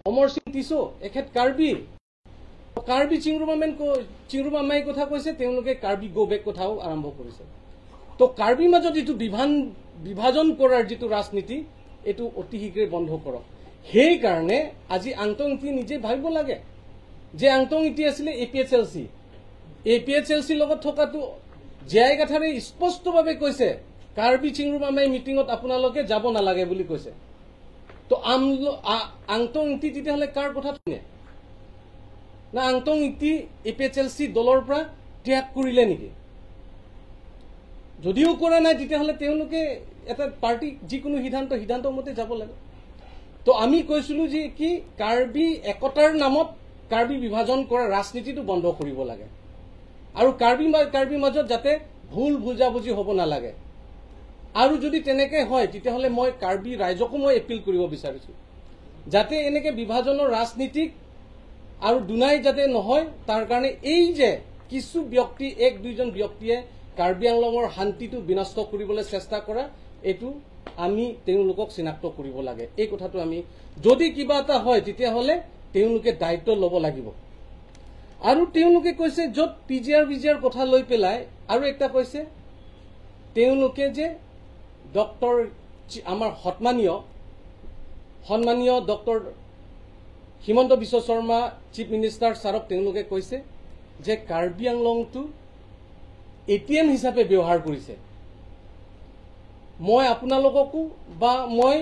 অমৰ Singh tissue এখেত কাৰ্বি, কাৰ্বি চিংৰুমামাই কথা কৈছে, তেওঁলোকে কাৰ্বি গ' বেক কথাও আৰম্ভ কৰিছে। তো কাৰ্বিৰ মাজত যিটো বিভাজন কৰাৰ যিটো ৰাজনীতি, এইটো অতি শীঘ্ৰে বন্ধ কৰক। সেইকাৰণে আজি আংটং ইংতি নিজে ভাবিব লাগে যে আংটং ইংতি আছিলে A P H L C, A P H L চিৰ লগত থকাটো জে আই কাঠাৰে স্পষ্টভাৱে কৈছে কাৰ্বি চিংৰুমামাই মিটিঙত আপোনালোকে যাব নালাগে বুলি কৈছে। তো আংটং ইংতি তেতিয়াহ'লে কাৰ কথা শুনে? না আংটং Engti A P H L C দলৰ পৰা ত্যাগ কৰিলে নেকি? যদিও কৰা নাই, তেতিয়াহ'লে তেওঁলোকে এটা পাৰ্টি যিকোনো সিদ্ধান্ত মতে যাব লাগে। তো আমি কৈছিলো যে কি কাৰ্বি একতাৰ নামত কাৰ্বি বিভাজন কৰা ৰাজনীতিটো বন্ধ কৰিব লাগে আৰু কাৰ্বি মাজত যাতে ভুল বুজাবুজি হ'ব নালাগে। আৰু যদি তেনেকে হয়, তেতিয়াহ'লে মই কাৰ্বি ৰাইজকো মই এপিল কৰিব বিচাৰিছো যাতে এনেকে বিভাজনৰ ৰাজনীতিক আৰু দুনাই যাতে নহয়, তাৰ কাৰণে এই যে কিছু ব্যক্তি, এক দুইজন ব্যক্তিয়ে কাৰ্বি আংলঙৰ শান্তিটো বিনষ্ট কৰিবলৈ চেষ্টা কৰা, এইটো আমি তেওঁলোকক চিনাক্ত কৰিব লাগে। এই কথাটো আমি যদি কিবা এটা হয় তেতিয়াহ'লে তেওঁলোকে দায়িত্ব ল'ব লাগিব। আৰু তেওঁলোকে কৈছে য'ত P G R B G R কথা লৈ পেলাই আৰু একটা কৈছে তেওঁলোকে যে ডক্টৰ আমাৰ সন্মানীয় doctor Himanta Biswa Sarma chief minister ছাৰক তেওঁলোকে কৈছে যে কাৰ্বি আংলংটো এ টি এম হিচাপে ব্যৱহাৰ কৰিছে। মই আপোনালোককো বা মই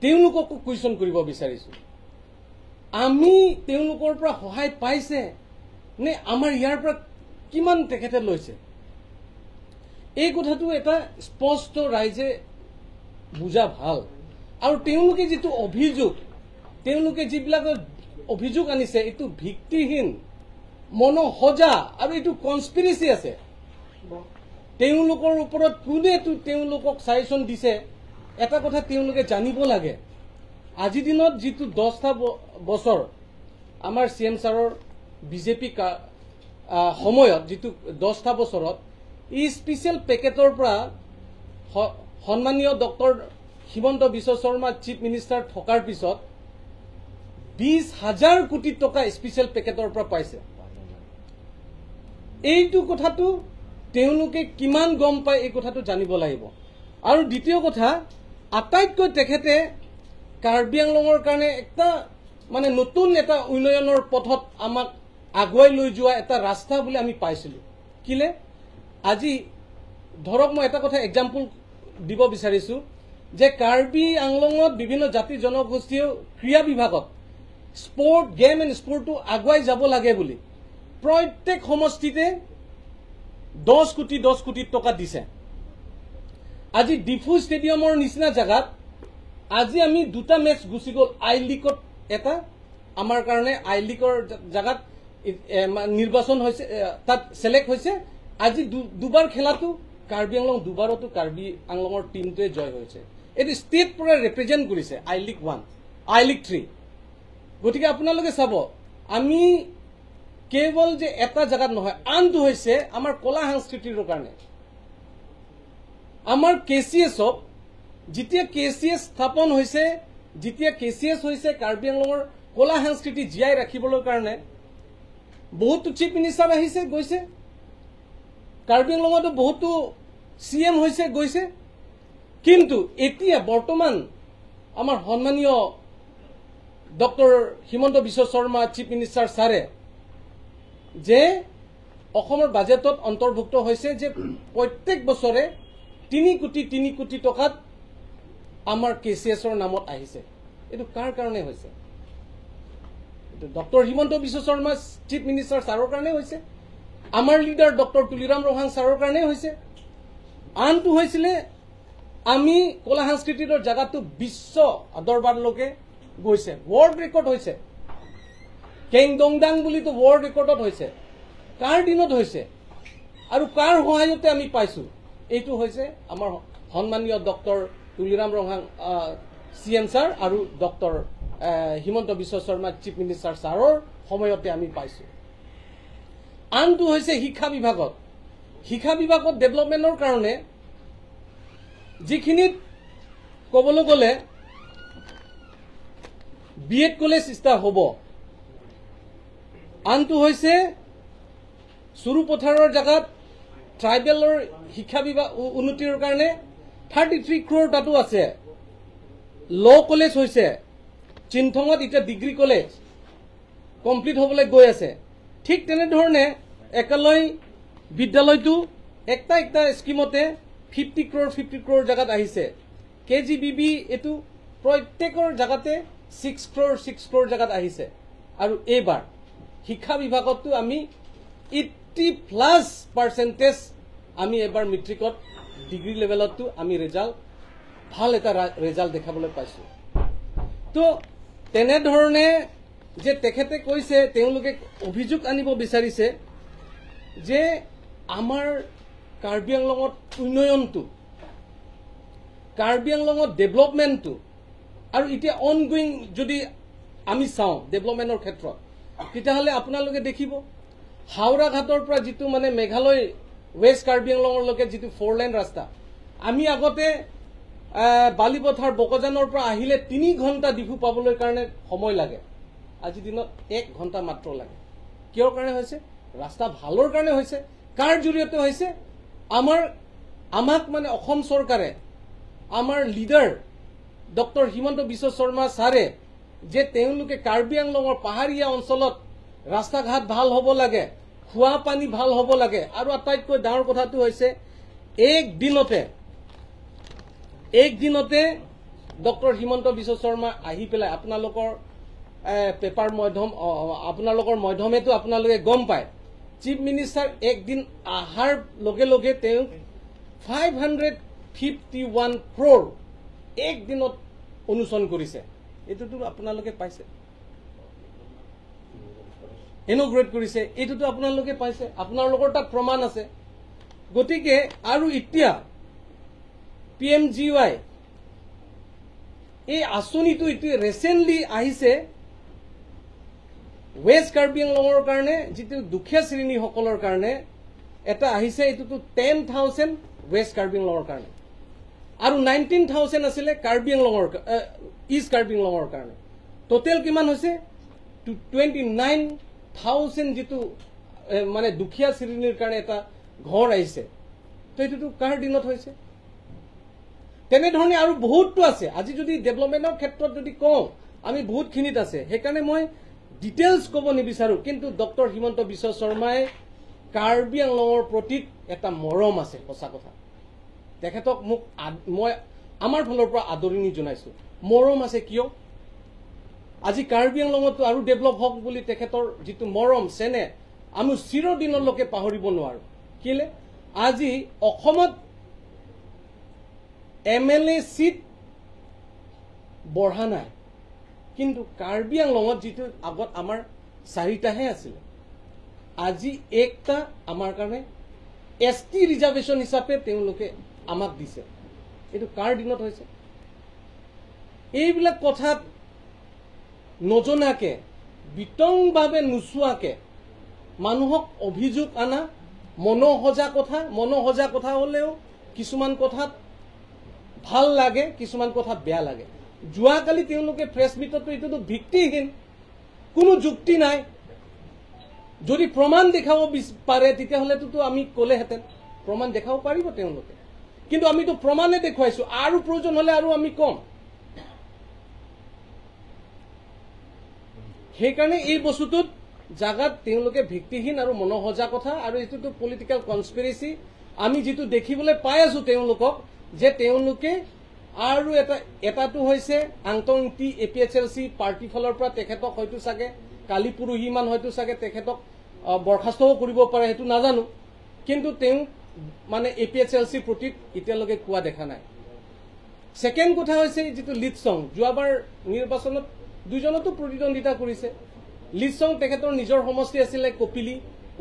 তেওঁলোককো কুৱেশ্যন কৰিব বিচাৰিছো, আমি তেওঁলোকৰ পৰা সহায় পাইছে নে আমাৰ ইয়াৰ পৰা কিমান তেখেতে লৈছে? এই কথাটো এটা স্পষ্ট ৰাইজে বুজা ভাল। আৰু তেওঁলোকে যিটো অভিযোগ, তেওঁলোকে যিবিলাক অভিযোগ আনিছে, এইটো ভিত্তিহীন, মনসজা আৰু এইটো কনস্পিৰেচি আছে। তেওঁলোকৰ ওপৰত কোনে তেওঁলোকক ছাজেশ্যন দিছে, এটা কথা তেওঁলোকে জানিব লাগে। আজিৰ দিনত যিটো 10টা বছৰ আমাৰ চি এম ছাৰৰ বিজেপি সময়ত যিটো 10টা বছৰত ই স্পেচিয়েল পেকেটৰ পৰা সন্মানীয় doctor Himanta Biswa Sarma chief minister থকাৰ পিছত 20 হাজাৰ কোটি টকা স্পেচিয়েল পেকেটৰ পৰা পাইছে। এইটো কথাটো তেওঁলোকে কিমান গম পায়, এই কথাটো জানিব লাগিব। আৰু দ্বিতীয় কথা, আটাইতকৈ তেখেতে কাৰ্বি আংলঙৰ কাৰণে এটা মানে নতুন এটা উন্নয়নৰ পথত আমাক আগুৱাই লৈ যোৱা এটা ৰাস্তা বুলি আমি পাইছিলোঁ। কিলে আজি ধৰক মই এটা কথা এক্সাম্পল দিব বিচাৰিছোঁ যে কাৰ্বি আংলঙত বিভিন্ন জাতি জনগোষ্ঠীয় ক্ৰীড়া বিভাগত স্পৰ্ট, গেম এণ্ড স্পৰ্টটো আগুৱাই যাব লাগে বুলি প্ৰত্যেক সমষ্টিতে 10 কোটি 10 কোটি টকা দিছে। আজি ডিফু ষ্টেডিয়ামৰ নিচিনা জেগাত আজি আমি দুটা মেচ গুচি গ'ল আই লীগত। এটা আমাৰ কাৰণে আই লীগৰ জেগাত নিৰ্বাচন হৈছে, তাত চিলেক্ট হৈছে। আজি দুবাৰ খেলাটো কাৰ্বি আংলং, দুবাৰতো কাৰ্বি আংলঙৰ টীমটোৱে জয় হৈছে। এইটো ষ্টেট পুৰা ৰিপ্ৰেজেণ্ট কৰিছে আই লীগ 1, আই লীগ 3। গতিকে আপোনালোকে চাব, আমি কেৱল যে এটা জেগাত নহয়, আনটো হৈছে আমাৰ কলা সংস্কৃতিৰ কাৰণে আমাৰ কে চি এছক যেতিয়া কে চি এছ স্থাপন হৈছে, যেতিয়া কে চি এছ হৈছে, কাৰ্বি আংলঙৰ কলা সংস্কৃতি জীয়াই ৰাখিবলৈ কাৰণে বহুতো চিফ মিনিষ্টাৰ আহিছে গৈছে, কাৰ্বি আংলঙতো বহুতো চি এম হৈছে গৈছে। কিন্তু এতিয়া বৰ্তমান আমাৰ সন্মানীয় doctor Himanta Biswa Sarma chief minister ছাৰে যে অসমৰ বাজেটত অন্তৰ্ভুক্ত হৈছে যে প্ৰত্যেক বছৰে 3 কোটি 3 কোটি টকাত আমাৰ কে চি এছৰ নামত আহিছে। এইটো কাৰ কাৰণে হৈছে? এইটো doctor Himanta Biswa Sarma chief minister ছাৰৰ কাৰণে হৈছে, আমাৰ লিডাৰ ডক্টৰ তুলিৰাম ৰংহাং ছাৰৰ কাৰণে হৈছে। আনটো হৈছিলে আমি কলা সংস্কৃতিৰ জেগাটো বিশ্ব দৰবাৰলৈকে গৈছে, ৱৰ্ল্ড ৰেকৰ্ড হৈছে। কেং দংদাং বুলিতো ৱৰ্ল্ড ৰেকৰ্ডত হৈছে। কাৰ দিনত হৈছে আৰু কাৰ সহায়তে আমি পাইছো? এইটো হৈছে আমাৰ সন্মানীয় doctor Tuliram Ronghang C M sir আৰু doctor Himanta Biswa Sarma chief minister ছাৰৰ সময়তে আমি পাইছো। আনটো হৈছে শিক্ষা বিভাগত। শিক্ষা বিভাগত ডেভেলপমেণ্টৰ কাৰণে যিখিনিত ক'বলৈ গ'লে বি এড কলেজ ষ্টাৰ্ট হ'ব। আনটো হৈছে চুৰুপথাৰৰ জেগাত ট্ৰাইবেলৰ শিক্ষা বিভাগ উন্নতিৰ কাৰণে 33 ক্ৰ'ৰ তাতো আছে। ল' কলেজ হৈছে চিন্থঙত, এতিয়া ডিগ্ৰী কলেজ কমপ্লিট হ'বলৈ গৈ আছে। ঠিক তেনেধৰণে একালয় বিদ্যালয়টো একটা একটা স্কিমতে 50 ক্ৰ'ৰ 50 ক্ৰ'ৰ জেগাত আহিছে। কে জি বি বি এইটো প্ৰত্যেকৰ জেগাতে 6 ক্ৰ'ৰ 6 ক্ৰ'ৰ জেগাত আহিছে। আৰু এইবাৰ শিক্ষা বিভাগতো আমি 80+% আমি এবাৰ মেট্ৰিকত ডিগ্ৰী লেভেলতো আমি ৰেজাল্ট ভাল এটা ৰেজাল্ট দেখাবলৈ পাইছোঁ। তো তেনেধৰণে যে তেখেতে কৈছে, তেওঁলোকে অভিযোগ আনিব বিচাৰিছে যে আমাৰ কাৰ্বি আংলঙত উন্নয়নটো, কাৰ্বি আংলঙত ডেভেলপমেণ্টটো আৰু এতিয়া অনগোয়িং যদি আমি চাওঁ ডেভেলপমেণ্টৰ ক্ষেত্ৰত, তেতিয়াহ'লে আপোনালোকে দেখিব হাওৰাঘাটৰ পৰা যিটো মানে মেঘালয় ৱেষ্ট কাৰ্বি আংলঙৰলৈকে যিটো 4 লেন ৰাস্তা, আমি আগতে বালিপথাৰ বকজানৰ পৰা আহিলে 3 ঘণ্টা ডিফু পাবলৈ কাৰণে সময় লাগে, আজিৰ দিনত 1 ঘণ্টা মাত্ৰ লাগে। কিহৰ কাৰণে হৈছে? ৰাস্তা ভালৰ কাৰণে হৈছে। কাৰ জৰিয়তে হৈছে? আমাক মানে অসম চৰকাৰে, আমাৰ লিডাৰ ডক্টৰ হিমন্ত বিশ্ব শৰ্মা ছাৰে যে তেওঁলোকে কাৰ্বি আংলঙৰ পাহাৰীয়া অঞ্চলত ৰাস্তা ঘাট ভাল হ'ব লাগে, খোৱা পানী ভাল হ'ব লাগে, আৰু আটাইতকৈ ডাঙৰ কথাটো হৈছে এক দিনতে ডক্টৰ হিমন্ত বিশ্ব শৰ্মা আহি পেলাই আপোনালোকৰ পেপাৰ মাধ্যম, আপোনালোকৰ মাধ্যমেতো আপোনালোকে গম পায়, চিফ মিনিষ্টাৰ একদিন অহাৰ লগে লগে তেওঁ 551 ক্ৰ'ৰ একদিনত অনুসৰণ কৰিছে। এইটোতো আপোনালোকে পাইছে, ইনগ্ৰেট কৰিছে, এইটোতো আপোনালোকে পাইছে, আপোনালোকৰ তাত প্ৰমাণ আছে। গতিকে আৰু এতিয়া পি এম জি ৱাই এই আঁচনিটো এতিয়া ৰিচেণ্টলি আহিছে ৱেষ্ট কাৰ্বি আংলঙৰ কাৰণে, যিটো দুখীয়া শ্ৰেণীসকলৰ কাৰণে এটা আহিছে, এইটোতো 10,000 ৱেষ্ট কাৰ্বি আংলঙৰ কাৰণে, আৰু 19,000 আছিলে কাৰ্বি আংলঙৰ, ইষ্ট কাৰ্বি আংলঙৰ কাৰণে। টোটেল কিমান হৈছে? 29,000 যিটো মানে দুখীয়া শ্ৰেণীৰ কাৰণে এটা ঘৰ আহিছে। তো এইটোতো কাৰ দিনত হৈছে? তেনেধৰণে আৰু বহুতো আছে। আজি যদি ডেভেলপমেণ্টৰ ক্ষেত্ৰত যদি কওঁ, আমি বহুতখিনিত আছে, সেইকাৰণে মই ডিটেইলছ ক'ব নিবিচাৰোঁ। কিন্তু ডক্টৰ হিমন্ত বিশ্ব শৰ্মাই কাৰ্বি আংলঙৰ প্ৰতি এটা মৰম আছে, সঁচা কথা। তেখেতক মোক মই আমাৰ ফালৰ পৰা আদৰণি জনাইছোঁ। মৰম আছে কিয়? আজি কাৰ্বি আংলঙতো আৰু ডেভেলপ হওক বুলি তেখেতৰ যিটো মৰম চেনেহ আমি চিৰদিনলৈকে পাহৰিব নোৱাৰোঁ। কেলে আজি অসমত এম এল এ চিট বঢ়া নাই, কিন্তু কাৰ্বি আংলঙত যিটো আগত আমাৰ 4টাহে আছিলে, আজি একটা আমাৰ কাৰণে এছ টি ৰিজাৰ্ভেশ্যন হিচাপে তেওঁলোকে আমাক দিছে। এইটো কাৰ দিনত হৈছে? এইবিলাক কথাত নজনাকে, বিতংভাৱে নোচোৱাকে মানুহক অভিযোগ আনা, মনোসজা কথা, মনোসজা কথা হ'লেও কিছুমান কথাত ভাল লাগে, কিছুমান কথা বেয়া লাগে। যোৱাকালি তেওঁলোকে প্ৰেছ মিটতো এইটোতো ভিত্তিহীন, কোনো যুক্তি নাই। যদি প্ৰমাণ দেখাব পাৰে তেতিয়াহ'লেতো আমি ক'লেহেঁতেন, প্ৰমাণ দেখাব পাৰিব তেওঁলোকে, কিন্তু আমিতো প্ৰমাণে দেখুৱাইছোঁ। আৰু প্ৰয়োজন হ'লে আৰু আমি ক'ম। সেইকাৰণে এই বস্তুটোত জাগাত তেওঁলোকে ভিত্তিহীন আৰু মনোসজা কথা, আৰু এইটোতো পলিটিকেল কনস্পিৰেচি। আমি যিটো দেখিবলৈ পাই আছোঁ তেওঁলোকক, যে তেওঁলোকে আৰু এটাটো হৈছে আংটং T A P H L C পাৰ্টিৰ ফালৰ পৰা তেখেতক হয়তো চাগে কালি পৰহিমান হয়তো চাগে তেখেতক বৰ্খাস্তও কৰিব পাৰে, সেইটো নাজানো, কিন্তু তেওঁ মানে এ পি এইচ এল চিৰ প্ৰতি এতিয়ালৈকে কোৱা দেখা নাই। ছেকেণ্ড কথা হৈছে যিটো লিডছং, যোৱাবাৰ নিৰ্বাচনত দুজনতো প্ৰতিদ্বন্দ্বিতা কৰিছে। লিডছং তেখেতৰ নিজৰ সমষ্টি আছিলে কপিলি,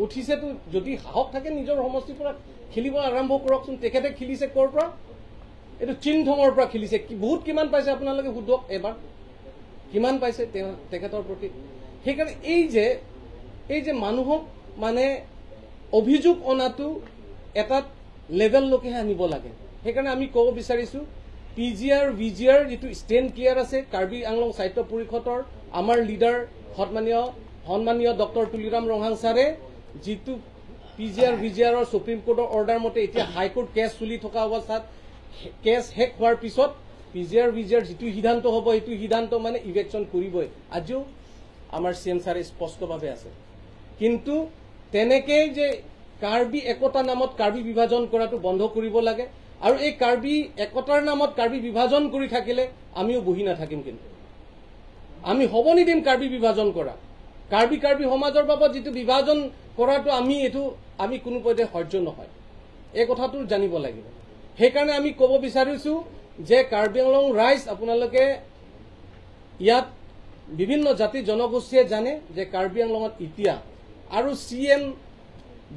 উঠিছেতো, যদি সাহস থাকে নিজৰ সমষ্টিৰ পৰা খেলিব আৰম্ভ কৰকচোন। তেখেতে খেলিছে ক'ৰ পৰা? এইটো চিনথঙৰ পৰা খেলিছে। বহুত কিমান পাইছে আপোনালোকে সোধক এবাৰ, কিমান পাইছে তেখেতৰ প্ৰতি। সেইকাৰণে এই যে মানুহক মানে অভিযোগ অনাটো এটা লেভেললৈকেহে আনিব লাগে। সেইকাৰণে আমি ক'ব বিচাৰিছোঁ, P G R V G R যিটো ষ্টেণ্ড ক্লিয়াৰ আছে কাৰ্বি আংলং সাহিত্য পৰিষদৰ আমাৰ লিডাৰ সন্মানীয় ডক্টৰ তুলিৰাম ৰংহাং ছাৰে যিটো P G R V G আৰৰ সুপ্ৰিম কোৰ্টৰ অৰ্ডাৰ মতে এতিয়া হাইকোৰ্ট কেছ চলি থকা অৱস্থাত কেছ শেষ হোৱাৰ পিছত P G R V G R যিটো সিদ্ধান্ত হ'ব সেইটো সিদ্ধান্ত মানে ইভেকশ্যন কৰিবই। আজিও আমাৰ চি এম ছাৰে স্পষ্টভাৱে আছে। কিন্তু তেনেকেই যে কাৰ্বি একতা নামত কাৰ্বি বিভাজন কৰাটো বন্ধ কৰিব লাগে আৰু এই কাৰ্বি একতাৰ নামত কাৰ্বি বিভাজন কৰি থাকিলে আমিও বহি নাথাকিম। কিন্তু আমি হ'ব নিদিম কাৰ্বি বিভাজন কৰা। কাৰ্বি কাৰ্বি সমাজৰ বাবদ যিটো বিভাজন কৰাটো আমি এইটো আমি কোনো পধ্যে সহ্য নহয়, এই কথাটো জানিব লাগিব। সেইকাৰণে আমি ক'ব বিচাৰিছোঁ যে কাৰ্বি আংলং ৰাইজ আপোনালোকে ইয়াত বিভিন্ন জাতি জনগোষ্ঠীয়ে জানে যে কাৰ্বি আংলঙত এতিয়া আৰু C M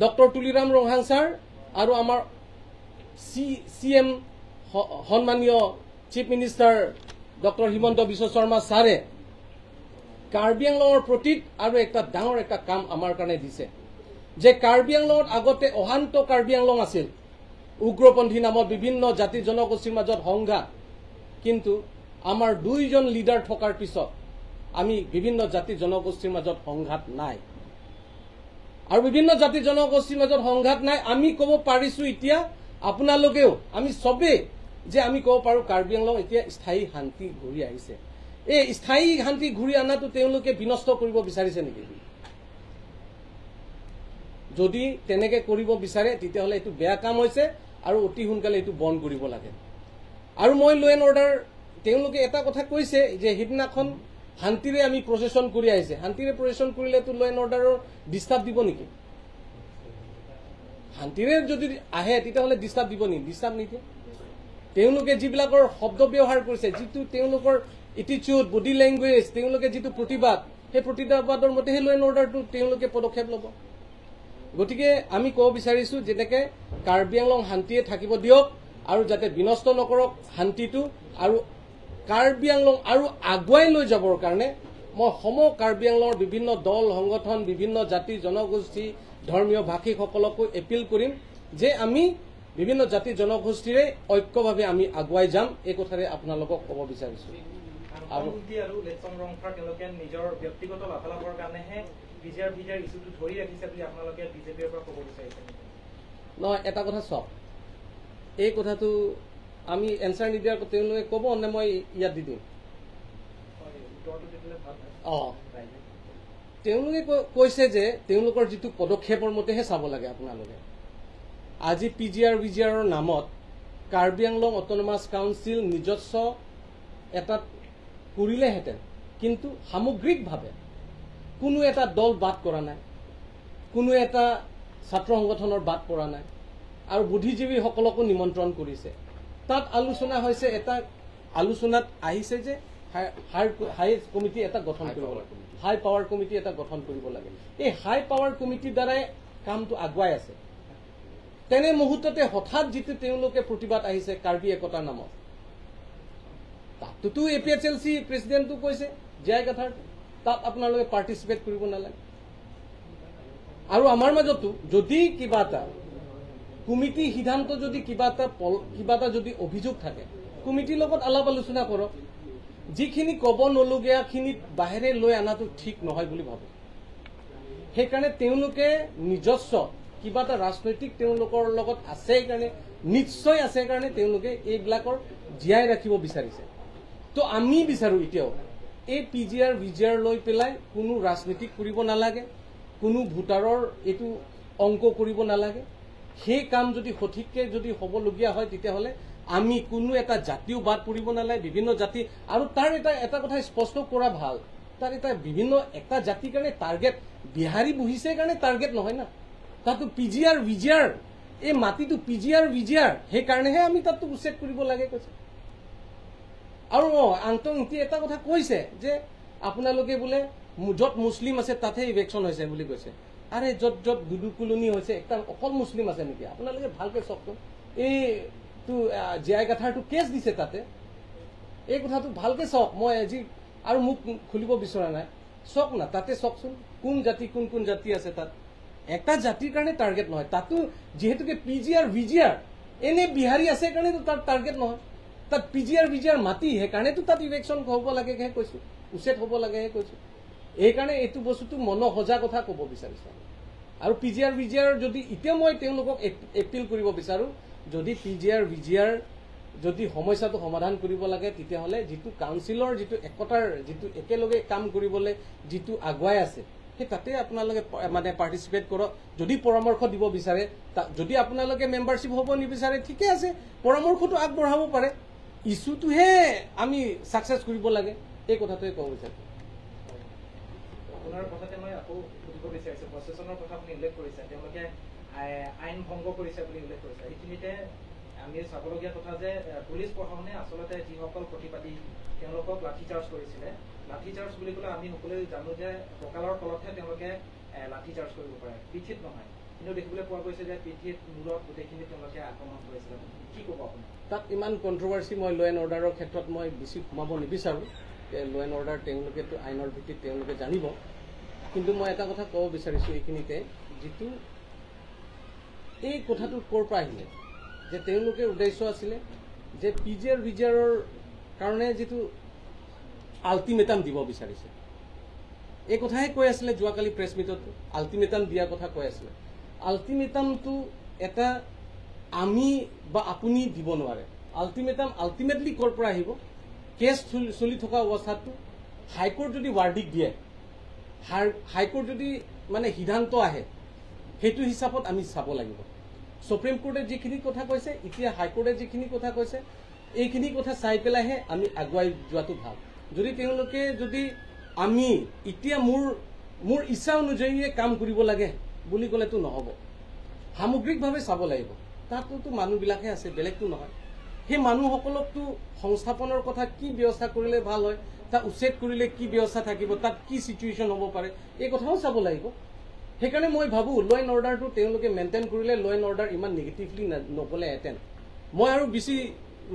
doctor Tuliram Ronghang sir আৰু আমাৰ চি এম সন্মানীয় chief minister doctor Himanta Biswa Sarma ছাৰে কাৰ্বি আংলঙৰ প্ৰতি আৰু এটা ডাঙৰ এটা কাম আমাৰ কাৰণে দিছে যে কাৰ্বি আংলঙত আগতে অশান্ত কাৰ্বি আংলং আছিল, উগ্ৰপন্থী নামত বিভিন্ন জাতি জনগোষ্ঠীৰ মাজত সংঘাত। কিন্তু আমাৰ দুইজন লিডাৰ থকাৰ পিছত আমি বিভিন্ন জাতি জনগোষ্ঠীৰ মাজত সংঘাত নাই আৰু বিভিন্ন জাতি জনগোষ্ঠীৰ মাজত সংঘাত নাই। আমি ক'ব পাৰিছোঁ এতিয়া আপোনালোকেও আমি চবেই যে আমি ক'ব পাৰোঁ কাৰ্বি আংলং এতিয়া স্থায়ী শান্তি ঘূৰি আহিছে। এই স্থায়ী শান্তি ঘূৰি অনাটো তেওঁলোকে বিনষ্ট কৰিব বিচাৰিছে নেকি? যদি তেনেকে কৰিব বিচাৰে তেতিয়াহ'লে এইটো বেয়া কাম হৈছে আৰু অতি সোনকালে এইটো বন্ধ কৰিব লাগে। আৰু মই ল' এণ্ড অৰ্ডাৰ তেওঁলোকে এটা কথা কৈছে যে সিদিনাখন শান্তিৰে আমি প্ৰচেছন কৰি আহিছে, শান্তিৰে প্ৰচেছন কৰিলেতো ল' এণ্ড অৰ্ডাৰৰ ডিষ্টাৰ্ব দিব নেকি? শান্তিৰে যদি আহে তেতিয়াহ'লে ডিষ্টাৰ্ব দিব নেকি? ডিষ্টাৰ্ব নিদিয়ে। তেওঁলোকে যিবিলাকৰ শব্দ ব্যৱহাৰ কৰিছে, যিটো তেওঁলোকৰ এটিটিউড, বডি লেংগুৱেজ, তেওঁলোকে যিটো প্ৰতিবাদ, সেই প্ৰতিবাদৰ মতে সেই ল' এণ্ড অৰ্ডাৰটো তেওঁলোকে পদক্ষেপ ল'ব। গতিকে আমি ক'ব বিচাৰিছোঁ যেনেকৈ কাৰ্বি আংলং শান্তিয়ে থাকিব দিয়ক আৰু যাতে বিনষ্ট নকৰক শান্তিটো, আৰু কাৰ্বি আংলং আৰু আগুৱাই লৈ যাবৰ কাৰণে মই সম কাৰ্বি আংলঙৰ বিভিন্ন দল সংগঠন, বিভিন্ন জাতি জনগোষ্ঠী, ধৰ্মীয় ভাষীসকলকো এপিল কৰিম যে আমি বিভিন্ন জাতি জনগোষ্ঠীৰে ঐক্যভাৱে আমি আগুৱাই যাম। এই কথাৰে আপোনালোকক ক'ব বিচাৰিছোঁ। আৰু নিজৰ ব্যক্তিগত লাভালাভৰ কাৰণেহে নহয়, এটা কথা চাওক, এই কথাটো আমি এনচাৰ নিদিয়াৰ তেওঁলোকে ক'ব নে মই ইয়াত দি দিম? অঁ, তেওঁলোকে কৈছে যে তেওঁলোকৰ যিটো পদক্ষেপৰ মতেহে চাব লাগে আপোনালোকে। আজি P G R V G আৰৰ নামত কাৰ্বি আংলং অট'নমাছ কাউন্সিল নিজস্ব এটা কৰিলেহেঁতেন, কিন্তু সামগ্ৰিকভাৱে কোনো এটা দল বাদ কৰা নাই, কোনো এটা ছাত্ৰ সংগঠনৰ বাদ পৰা নাই আৰু বুদ্ধিজীৱীসকলকো নিমন্ত্ৰণ কৰিছে। তাত আলোচনা হৈছে, এটা আলোচনাত আহিছে যে হাই কমিটি এটা গঠন কৰিব লাগে, হাই পাৱাৰ কমিটি এটা গঠন কৰিব লাগে। এই হাই পাৱাৰ কমিটিৰ দ্বাৰাই কামটো আগুৱাই আছে। তেনে মুহূৰ্ততে হঠাৎ যিটো তেওঁলোকে প্ৰতিবাদ আহিছে কাৰ্বি একতাৰ নামত, তাতোতো A P H L C প্ৰেচিডেণ্টটো কৈছে জীয়াই কথাৰ, তাত আপোনালোকে পাৰ্টিচিপেট কৰিব নালাগে। আৰু আমাৰ মাজতো যদি কিবা এটা কমিটি সিদ্ধান্ত যদি কিবা এটা যদি অভিযোগ থাকে, কমিটিৰ লগত আলাপ আলোচনা কৰক। যিখিনি ক'ব নলগীয়াখিনি বাহিৰে লৈ অনাটো ঠিক নহয় বুলি ভাবোঁ। সেইকাৰণে তেওঁলোকে নিজস্ব কিবা এটা ৰাজনৈতিক তেওঁলোকৰ লগত আছে কাৰণে, নিশ্চয় আছে কাৰণে তেওঁলোকে এইবিলাকৰ জীয়াই ৰাখিব বিচাৰিছে। তো আমি বিচাৰোঁ এতিয়াও এই P G R V G R লৈ পেলাই কোনো ৰাজনীতি কৰিব নালাগে, কোনো ভোটাৰৰ এইটো অংক কৰিব নালাগে। সেই কাম যদি সঠিককৈ যদি হ'বলগীয়া হয় তেতিয়াহ'লে আমি কোনো এটা জাতিও বাদ পৰিব নালাগে, বিভিন্ন জাতি। আৰু তাৰ এটা কথা স্পষ্ট কৰা ভাল, তাৰ এটা বিভিন্ন এটা জাতিৰ কাৰণে টাৰ্গেট বিহাৰী বহিছে কাৰণে টাৰ্গেট নহয় না, তাতো P G R V G R এই মাটিটো P G R V G R সেইকাৰণেহে আমি তাতো উচ্ছেদ কৰিব লাগে কৈছে। আৰু আন্তঃ এটা কথা কৈছে যে আপোনালোকে বোলে য'ত মুছলিম আছে তাতহে ইভেকশ্যন হৈছে বুলি কৈছে। আৰে য'ত য'ত দুদু কুলনি হৈছে একটা অকল মুছলিম আছে নেকি? আপোনালোকে ভালকৈ চাওকচোন, এইটো জীয়াই গাথাৰটো কেছ দিছে তাতে, এই কথাটো ভালকৈ চাওক। মই আজি আৰু মোক খুলিব বিচৰা নাই, চাওক না তাতে চাওকচোন কোন জাতি কোন কোন জাতি আছে তাত। এটা জাতিৰ কাৰণে টাৰ্গেট নহয়, তাতো যিহেতুকে P G R V G R এনে বিহাৰী আছে কাৰণেতো তাত টাৰ্গেট নহয়। তাত P G R V G R মাটি, সেইকাৰণেতো তাত ইলেকশ্যন হ'ব লাগেহে কৈছোঁ, উচ্ছেদ হ'ব লাগেহে কৈছোঁ। এইকাৰণে এইটো বস্তুটো মন সজা কথা ক'ব বিচাৰিছোঁ। আৰু P G R V G R যদি এতিয়া মই তেওঁলোকক এপিল কৰিব বিচাৰোঁ, যদি P G R V G R যদি সমস্যাটো সমাধান কৰিব লাগে, তেতিয়াহ'লে যিটো কাউন্সিলৰ যিটো একতাৰ যিটো একেলগে কাম কৰিবলৈ যিটো আগুৱাই আছে, সেই তাতে আপোনালোকে মানে পাৰ্টিচিপেট কৰক। যদি পৰামৰ্শ দিব বিচাৰে, যদি আপোনালোকে মেম্বাৰশ্বিপ হ'ব নিবিচাৰে, ঠিকে আছে, পৰামৰ্শটো আগবঢ়াব পাৰে। ইছ্যুটোহে আমি ছাকচেছ কৰিব লাগে, এই কথাটোৱে ক'ব বিচাৰিছোঁ। আপোনাৰ কথাতে মই আকৌ সুধিব বিচাৰিছোঁ, প্ৰচেছনৰ কথা আপুনি উল্লেখ কৰিছে, তেওঁলোকে আইন ভংগ কৰিছে বুলি উল্লেখ কৰিছে। এইখিনিতে আমি চাবলগীয়া কথা যে পুলিচ প্ৰশাসনে আচলতে যিসকল প্ৰতিবাদী তেওঁলোকক লাঠিচাৰ্জ কৰিছিলে, লাঠিচাৰ্জ বুলি ক'লে আমি সকলোৱে জানো যে কঁকালৰ তলতহে তেওঁলোকে লাঠিচাৰ্জ কৰিব পাৰে, পিঠিত নহয়। কিন্তু দেখিবলৈ পোৱা গৈছে যে পিঠিত, মূৰত গোটেইখিনি তেওঁলোকে আক্ৰমণ কৰিছিলে। কি ক'ব আপুনি? তাত ইমান কণ্ট্ৰভাৰ্চি মই ল' এণ্ড অৰ্ডাৰৰ ক্ষেত্ৰত মই বেছি সোমাব নিবিচাৰোঁ। ল' এণ্ড অৰ্ডাৰ তেওঁলোকেতো আইনৰ ভিত্তিত তেওঁলোকে জানিব। কিন্তু মই এটা কথা ক'ব বিচাৰিছোঁ এইখিনিতে, যিটো এই কথাটো ক'ৰ পৰা আহিলে যে তেওঁলোকে উদ্দেশ্য আছিলে যে P G R V G আৰৰ কাৰণে যিটো আল্টিমেটাম দিব বিচাৰিছে, এই কথাহে কৈ আছিলে যোৱাকালি প্ৰেছ মিটত, আল্টিমেটাম দিয়াৰ কথা কৈ আছিলে। আল্টিমেটামটো এটা আমি বা আপুনি দিব নোৱাৰে। আল্টিমেটাম আল্টিমেটলি ক'ৰ পৰা আহিব? কেছ চলি থকা অৱস্থাতো হাইকোৰ্ট যদি ৱাৰ্ডিক দিয়ে, হাইকোৰ্ট যদি মানে সিদ্ধান্ত আহে, সেইটো হিচাপত আমি চাব লাগিব। সুপ্ৰিম কোৰ্টে যিখিনি কথা কৈছে, এতিয়া হাইকোৰ্টে যিখিনি কথা কৈছে, এইখিনি কথা চাই পেলাইহে আমি আগুৱাই যোৱাটো ভাল। যদি তেওঁলোকে যদি আমি এতিয়া মোৰ ইচ্ছা অনুযায়ীয়ে কাম কৰিব লাগে বুলি ক'লেতো নহ'ব, সামগ্ৰিকভাৱে চাব লাগিব। তাতোতো মানুহবিলাকহে আছে, বেলেগতো নহয়। সেই মানুহসকলকতো সংস্থাপনৰ কথা কি ব্যৱস্থা কৰিলে ভাল হয়, তাত উচ্ছেদ কৰিলে কি ব্যৱস্থা থাকিব, তাত কি চিটুৱেশ্যন হ'ব পাৰে, এই কথাও চাব লাগিব। সেইকাৰণে মই ভাবোঁ ল' এণ্ড অৰ্ডাৰটো তেওঁলোকে মেইনটেইন কৰিলে ল' এণ্ড অৰ্ডাৰ ইমান নিগেটিভলি নগ'লেহেঁতেন। মই আৰু বেছি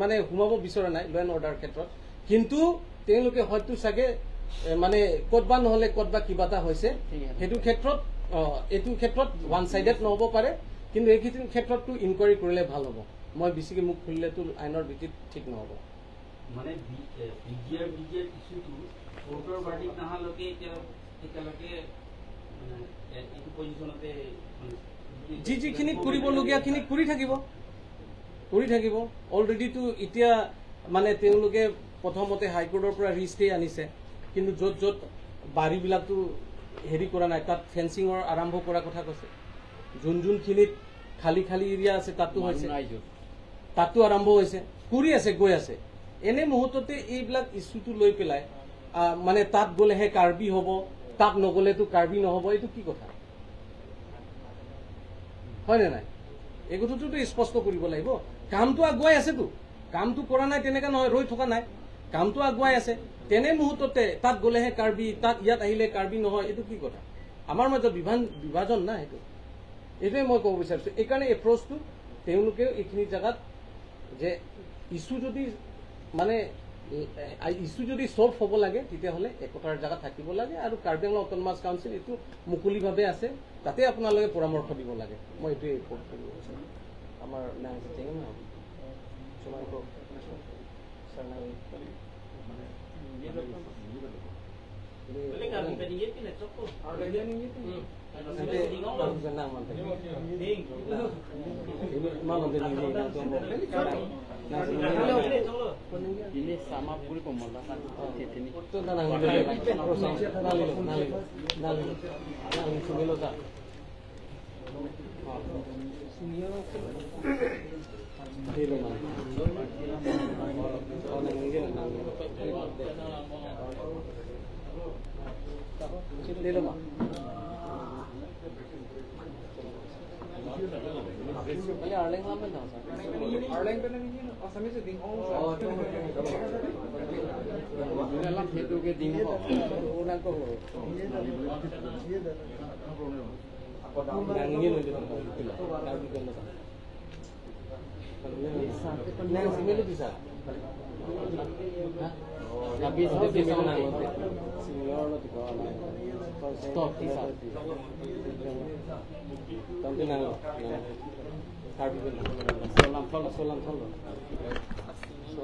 মানে সোমাব বিচৰা নাই ল' এণ্ড অৰ্ডাৰ ক্ষেত্ৰত, কিন্তু তেওঁলোকে হয়তো চাগে মানে ক'তবা নহ'লে ক'তবা কিবা এটা হৈছে, সেইটো ক্ষেত্ৰত এইটো ক্ষেত্ৰত ওৱান চাইডেড নহ'ব পাৰে, কিন্তু এইখিনি ক্ষেত্ৰততো ইনকুৱাৰী কৰিলে ভাল হ'ব। মই বেছিকৈ মোক খুলিলেতো আইনৰ ভিত্তিত ঠিক নহ'ব। মানে বিজিআৰ বিজিআৰ ইছ্যুটো কোৰ্টৰ ভাৰ্ডিক্ট নহালৈকে এতিয়ালৈকে এইটো পজিশ্যনতে যি যিখিনি কৰিবলগীয়াখিনি কৰি থাকিব, কৰি থাকিব। অলৰেডিতো এতিয়া মানে তেওঁলোকে প্ৰথমতে হাইকোৰ্টৰ পৰা ৰিষ্টে আনিছে, কিন্তু য'ত য'ত বাৰীবিলাকতো হেৰি কৰা নাই, তাত ফেঞ্চিঙৰ আৰম্ভ কৰাৰ কথা কৈছে। যোন যোনখিনিত খালী খালী এৰিয়া আছে তাতো হৈছে, তাতো আৰম্ভ হৈছে, কৰি আছে, গৈ আছে। এনে মুহূৰ্ততে এইবিলাক ইছ্যুটো লৈ পেলাই মানে তাত গ'লেহে কাৰ্বি হ'ব, তাত নগ'লেতো কাৰ্বি নহ'ব, এইটো কি কথা হয়নে নাই? এই কথাটোতো স্পষ্ট কৰিব লাগিব। কামটো আগুৱাই আছেতো, কামটো কৰা নাই তেনেকুৱা নহয়, ৰৈ থকা নাই, কামটো আগুৱাই আছে। তেনে মুহূৰ্ততে তাত গ'লেহে কাৰ্বি, তাত ইয়াত আহিলে কাৰ্বি নহয়, এইটো কি কথা? আমাৰ মাজত বিভাজন নাই, সেইটো এইটোৱে মই ক'ব বিচাৰিছোঁ। এইকাৰণে এপ্ৰ'চটো তেওঁলোকেও এইখিনি জেগাত যে ইছ্যু যদি মানে ইছ্যু যদি ছল্ভ হ'ব লাগে, তেতিয়াহ'লে একতাৰ জেগাত থাকিব লাগে। আৰু কাৰ্বি আংলং অট'নমাছ কাউন্সিল এইটো মুকলিভাৱে আছে, তাতে আপোনালোকে পৰামৰ্শ দিব লাগে। মই এইটোৱে ৰিপৰ্ট কৰিব বিচাৰোঁ। আমাৰ Ini sama puri pemula ini. So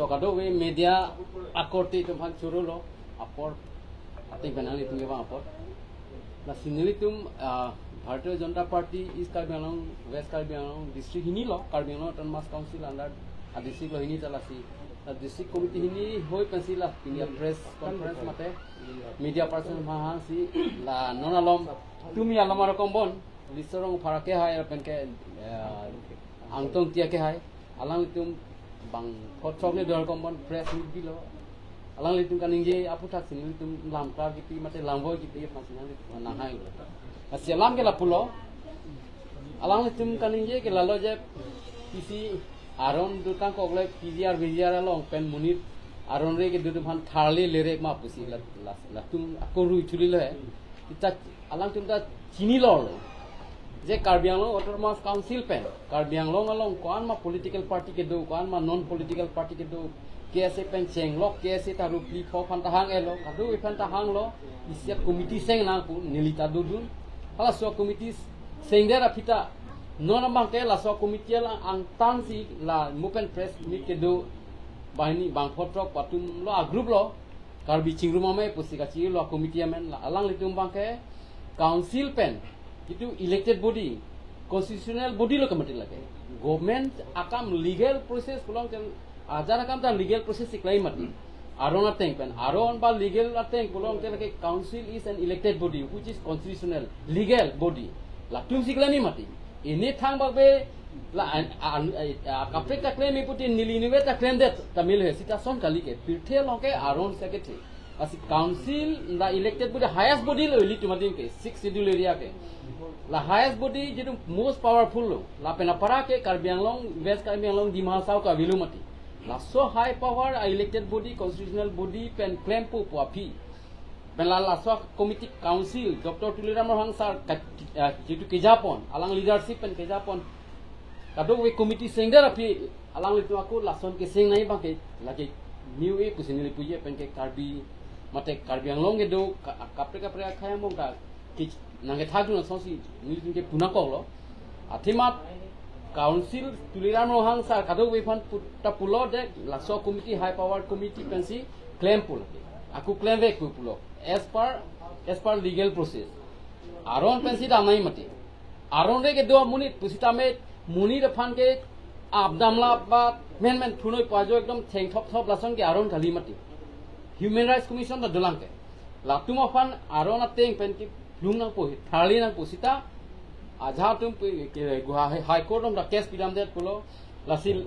kado we media akorti tum han churu lo apor ating benali tum bang apor la sinili tum Bharatiya Janata Party East Karbi Anglong West Karbi Anglong district hini lo Karbi Anglong Autonomous Council under a district lo hini talasi la district committee hini hoi pensi la India press conference mate media person mahan si la nonalom tumi alamar kombon lisorong pharake hai penke angtong tia ke hai alang tum bang photok ne dor kombon press meet bilo alang litum kaning je apu thak sin litum lamka kipi mate lambo kipi phasin na hai asialam ke la pulo alang litum kaning je ke lalo je pc aron dutang kogle pgr vgr along pen munit aron re ke dutum han tharli lerek ma pusi la la tum akoru chuli le ita alang tum ta chini lor je Karbi Anglong Autonomous Council pen Karbi Anglong along koan ma political party ke do koan ma non political party ke do KSA pen chenglok KSA taru pli kho phan tahang elo kadu iphan tahang lo isia committee seng na pu nilita dudun hala so committee seng dera phita non amang te la so committee la ang tan si la mupen press meet ke do bahini bang photrok patum lo a group lo Karbi Chingruma me pusika chi lo committee amen la alang litum bang ke council pen itu elected body constitutional body lo committee lage government akam legal process kulong tel ajar akam ta legal process iklai mati aron ateng pen aron ba legal ateng kulong tel ke council is an elected body which is constitutional legal body la tum siklani mati ene thang ba be la kapre ta claim iputi niliniwe ta claim det tamil he sita son kali ke pirthe lonke aron secretary asi council la elected body highest body lo li tumadin ke 6 schedule area ke la highest body jitu most powerful lo la pena para ke Karbi Anglong West Karbi Anglong Dima Hasao ka vilumati la so high power elected body constitutional body pen claim pu pu pen la la so committee council Dr. Tuliram Ronghang sir jitu kejapon alang leadership pen kejapon kado we committee sengdar api alang litu aku lason ke seng nai ba ke lagi new e pusinili puje pen ke Karbi mate Karbi Anglong ke do kapre kapre khaya mong ka ki nange thaknu na sosi ni ke puna ko lo athimat council Tuliram Ronghang sir kado we phan ta pulo de laso committee high power committee pensi claim pulo aku claim ve ku pulo as per legal process aron pensi da nai mate aron re ke do munit pusita me munir phan ke abdamla ba men men thunoi pajo ekdom theng thop thop lason ke aron khali mati human rights commission da dolang ke latum afan aron ateng pen ki plung nang po thali nang posita aja tum high court da case pilam det pulo lasil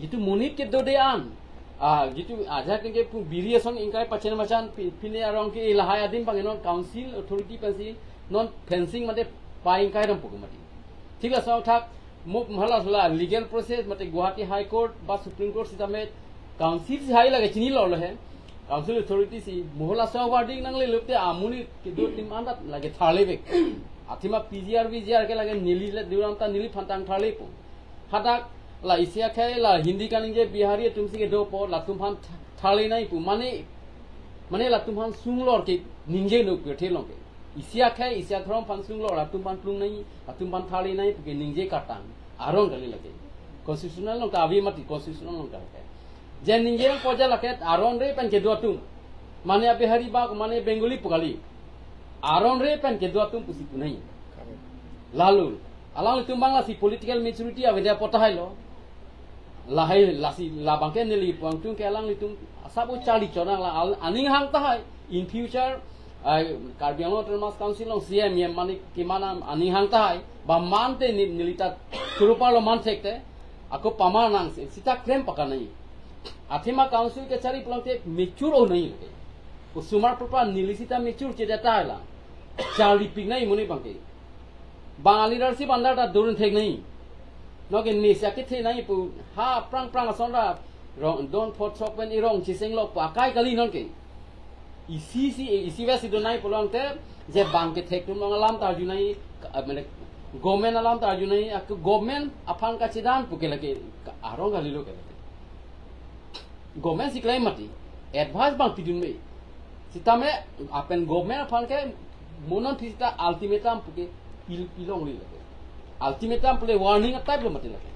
jitu munit ke do de an a jitu aja ke ke biriason inkai pachen machan pine arong ke ilahai adim pangenon council authority pensi non fencing mate pa inkai rom pukumati ঠিক আছে থাক মোক ভালো আসলা legal process মানে Guwahati high court বা supreme court সিটামে council হাই লাগে চিনি লল হে কাউন্সিল অথরিটি সি মহলা সবার্ডিং নাংলে লোকতে আমুনি দু তিন মান লাগে থালে বেক আথিমা পিজিআর বিজিআর কে লাগে নিলি দুরামতা নিলি ফান্তাং থালে পো হাতাক লা ইসিয়া খাই লা হিন্দি কানিং যে বিহারি তুমসি কে দো পো লা তুম ফান থালে নাই পো মানে মানে লা তুম ফান সুংলর কে নিংজে নো কে ঠেলং কে इसिया खाय इसिया थरम फानसुंग लो रातुम पान प्लुंग नहीं रातुम पान थाली नहीं पुके निंजे काटांग आरों गली लगे कॉन्स्टिट्यूशनल लोग अभी मत कॉन्स्टिट्यूशनल लोग का जे निंजे पजा लगे आरों रे पेन के दुआ तुम माने अभी हरी बाग माने बंगाली पुगाली आरों रे पेन के दुआ तुम पुसी नहीं लालू अलांग तुम बांग्ला सी पॉलिटिकल मेच्योरिटी अभी दे पता है लो लाहे लासी लाबांके नेली पुंग तुम के अलांग तुम सब चाली चोना ला अनिंग हांग ता है in future Karbi Anglong Autonomous Council long CM yem mani kimana ani hang tai ba man te nilita surupar lo man thekte ako pamar nang se sita claim paka nahi athima council ke chari plong te mature o nahi lage usumar proper nilisita mature che jata la chali pik nahi muni bangke Bangali leadership andar ta durun thek nahi noke nisya ke the nahi pu ha prang prang ason ra don phot chok pen irong chiseng lo pakai kali non ke ইসি সি ইসি বেসি do নাই পলংতে যে বাংকে থেকতুম আলাম তার জুনাই মানে government আলাম তার জুনাই গভর্নমেন্ট আফান কাছে দান পুকে লাগে আরো গালিলো কে লাগে গভর্নমেন্ট সিকলাই মাটি advice bang pidun me sitame apen government phan ke monon phista ultimatum puke pil pilong li lage ultimatum pule warning type lo mate lage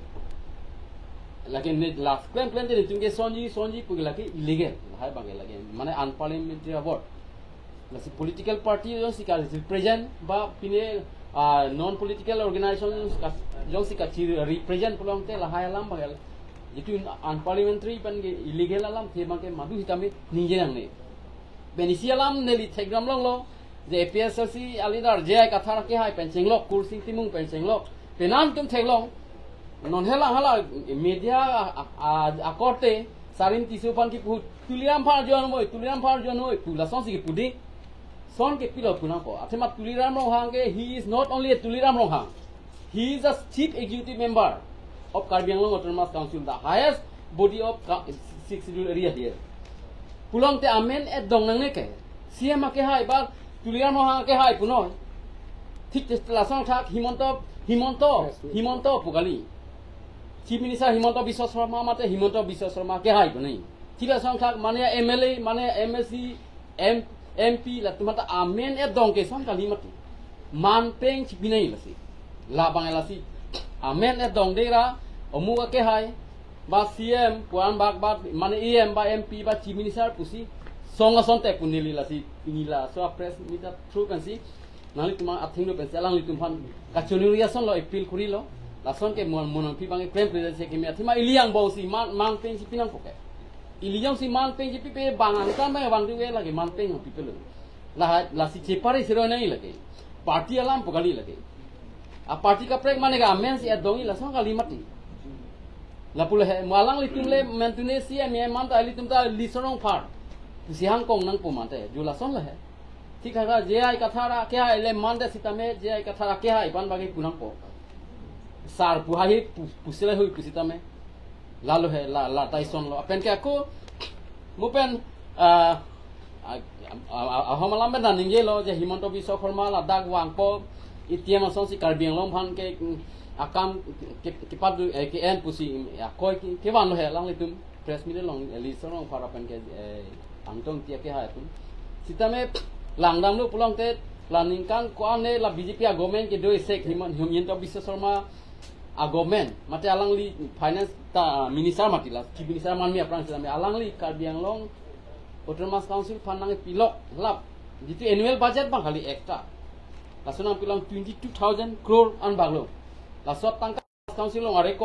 lage ne last claim plan de tumke sonji sonji puke lage illegal hai bange lage mane unparliamentary award lasi political party jo sika represent ba pine non political organization jo sika represent pulong te lahai alam bagal jitu unparliamentary pan ge illegal alam the bangke madu hitame ninge nang ne benisi alam neli thegram long lo je APSLC alidar je katha ke hai pensing lok kursing timung pensing lok penan tum thenglong non hela hala media akorte sarin tisu pan ki pu tuliram phar jon moi tuliram phar jon moi pula son si pudi son ke pilo puna ko athema Tuliram Ronghang ke he is not only a Tuliram Ronghang, he is a chief executive member of Karbi Anglong Autonomous Council, the highest body of six scheduled area here. Pulong te amen et dong nang ne ke CM ke hai ba Tuliram Ronghang ke hai puno thik lasong thak Himanta Himanta Himanta pugali chief minister Himanta Biswa Sarma mate Himanta Biswa Sarma ke hai punai thik lasong thak mane MLA mane MSc M MP la tumata amen et dong ke song kali mati man peng chipinai lasi la bang lasi amen et dong dera omuga ke hai ba CM puan bak ba mane EM ba MP ba chief minister pusi songa son te punili lasi pinila so press meet through kansi nali tuma athing lo pensi alang litum phan kachoni son lo appeal kuri lo lason ke mon mon pi bang claim present se ke me athima iliang bo si man man peng si pinang poke iliang si man peng si pi bang an ba bang du lage man peng pi pe la la si chepare sero nai lage party alam pokali lage a party ka prek mane ga amen si adongi la son kali mati la pul he malang litum le mentune si me man ta litum ta lisorong phar si hang kong nang pu man te ju la son la he ঠিক আছে যে I কথারা K I le man de sitame je ai kathara ke hai ban bagi punang po sar puhahi pusile hui pusitame lalo he la la taison lo apen ke aku mupen ahomalam ben ninge lo je Himanta Biswa Sarma la dak wangpo itiam ason si Karbi Anglong phan ke akam ke pat ke en pusi akoi ke ban lo he lang litum press meet long li sorong phara pen ke angtong tia ke hai tum sitame langdam lo pulong te laning kang ko ne la BJP a government ke doi sek Himanta Biswa Sarma a government mate alang li finance ta minister matila chief minister manmi aprang sitame alang li Karbi Anglong Autonomous Council fund nang pilok lap jitu annual budget bang khali ekta lasonang pilong 22,000 crore an baglo lasot tang council long record